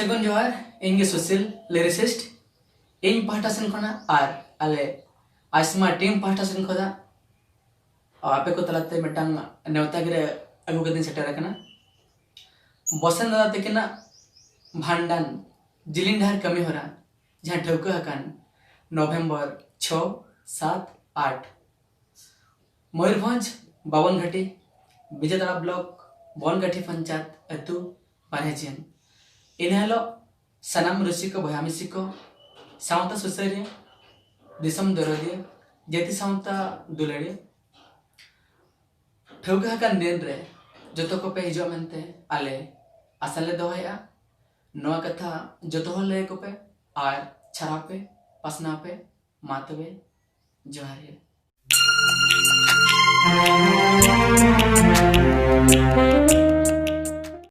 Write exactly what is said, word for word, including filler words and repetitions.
ᱥᱟᱹᱜᱩᱱ ᱡᱚᱦᱟᱨ᱾ ᱤᱧ ᱜᱮ ᱥᱩᱥᱤᱞ, ᱞᱤᱨᱤᱥᱤᱥᱴ᱾ ᱤᱧ ᱯᱟᱦᱴᱟ ᱥᱮᱱ ᱠᱷᱚᱱᱟᱜ ᱟᱨ ᱟᱞᱮ ᱟᱭᱥᱢᱟ ᱴᱤᱢ ᱯᱟᱦᱴᱟ ᱥᱮᱱ ᱠᱷᱚᱱᱟᱜ ᱟᱯᱮ ᱠᱚ ᱛᱟᱞᱟᱛᱮ ᱢᱤᱫᱴᱟᱝ ᱱᱮᱣᱛᱟ ᱜᱤᱨᱟᱹ ᱟᱹᱜᱩ ᱠᱟᱛᱮᱧ ᱥᱮᱴᱮᱨ ᱟᱠᱟᱱᱟ᱾ ᱵᱚᱥᱮᱱ ᱫᱟᱫᱟ ᱛᱟᱹᱠᱤᱱᱟᱜ ᱵᱷᱟᱸᱰᱟᱱ ᱡᱤᱞᱤᱧ ᱰᱟᱦᱟᱨ ᱠᱟᱹᱢᱤ ᱦᱚᱨᱟ, ᱡᱟᱦᱟᱸ ᱴᱷᱟᱹᱣᱠᱟᱹ ᱟᱠᱟᱱ ᱱᱚᱵᱷᱮᱢᱵᱚᱨ ᱪᱷᱚ, ᱥᱟᱛ, ᱟᱴ, ᱢᱚᱭᱩᱨᱵᱷᱚᱸᱡᱽ ᱵᱟᱵᱚᱱᱜᱷᱟᱴᱤ, ᱵᱤᱡᱮᱛᱟᱲᱟ ᱵᱞᱚᱠ, ᱵᱚᱱᱜᱟᱴᱷᱤ ᱯᱚᱧᱪᱟᱭᱮᱛ ᱟᱹᱛᱩ, ᱵᱟᱨᱦᱮ ᱪᱮᱱ᱾ ᱤᱱᱟᱹ ᱦᱤᱞᱳᱜ ᱥᱟᱱᱟᱢ ᱨᱩᱥᱤᱠᱟ ᱵᱚᱭᱦᱟ ᱢᱤᱥᱤ ᱠᱚ, ᱥᱟᱶᱛᱟ ᱥᱩᱥᱟᱹᱨᱤᱭᱟᱹ, ᱫᱤᱥᱚᱢ ᱫᱚᱨᱚᱫᱤᱭᱟᱹ, ᱡᱟᱹᱛᱤ ᱥᱟᱶᱛᱟ ᱫᱩᱞᱟᱹᱲᱤᱭᱟᱹ, ᱴᱷᱟᱹᱣᱠᱟᱹ ᱟᱠᱟᱱ ᱫᱤᱱ ᱨᱮ ᱡᱚᱛᱚ ᱠᱚᱯᱮ ᱦᱤᱡᱩᱜᱼᱟ ᱢᱮᱱᱛᱮ ᱟᱞᱮ ᱟᱥᱟ ᱞᱮ ᱫᱚᱦᱚᱭᱮᱫᱼᱟ᱾ ᱱᱚᱣᱟ ᱠᱟᱛᱷᱟ ᱡᱚᱛᱚ ᱦᱚᱲ ᱞᱟᱹᱭ ᱟᱠᱚ ᱯᱮ ᱟᱨ ᱪᱷᱟᱨᱟᱣ ᱯᱮ, ᱯᱟᱥᱱᱟᱣ ᱯᱮ᱾ ᱢᱟ ᱛᱚᱵᱮ, ᱡᱚᱦᱟᱨ ᱜᱮ᱾